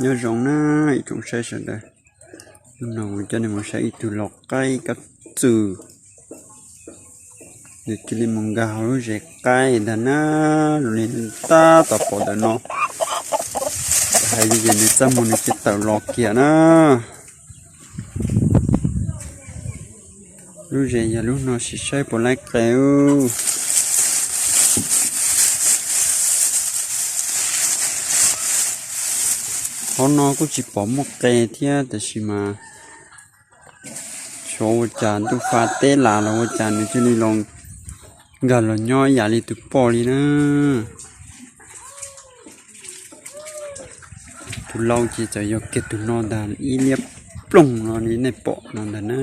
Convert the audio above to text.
Nyob zoo na ib tsoom saib sawv daws, hnub no kuv coj nej mus saib ib tug lau qaib kab txwm. Nws cia li mus nkag hauv lub zes qaib ntag na, zoo li tab tom pom ntawm no. Hais li ces nws txaj muag nws cia tawm los kiag na. Lub zes yog lub no sim saib puas laib qe. Qhov no kuj tsis pom muaj qe thiab tab sis mas xyov ua cas ntuj fa teb las los ua cas nws cia li los nkag los nyob ib yam li tus poj li na. Tus lau ces txawm yog kiag tus no ntag, ib liab ploog no li nej pom no ntag na.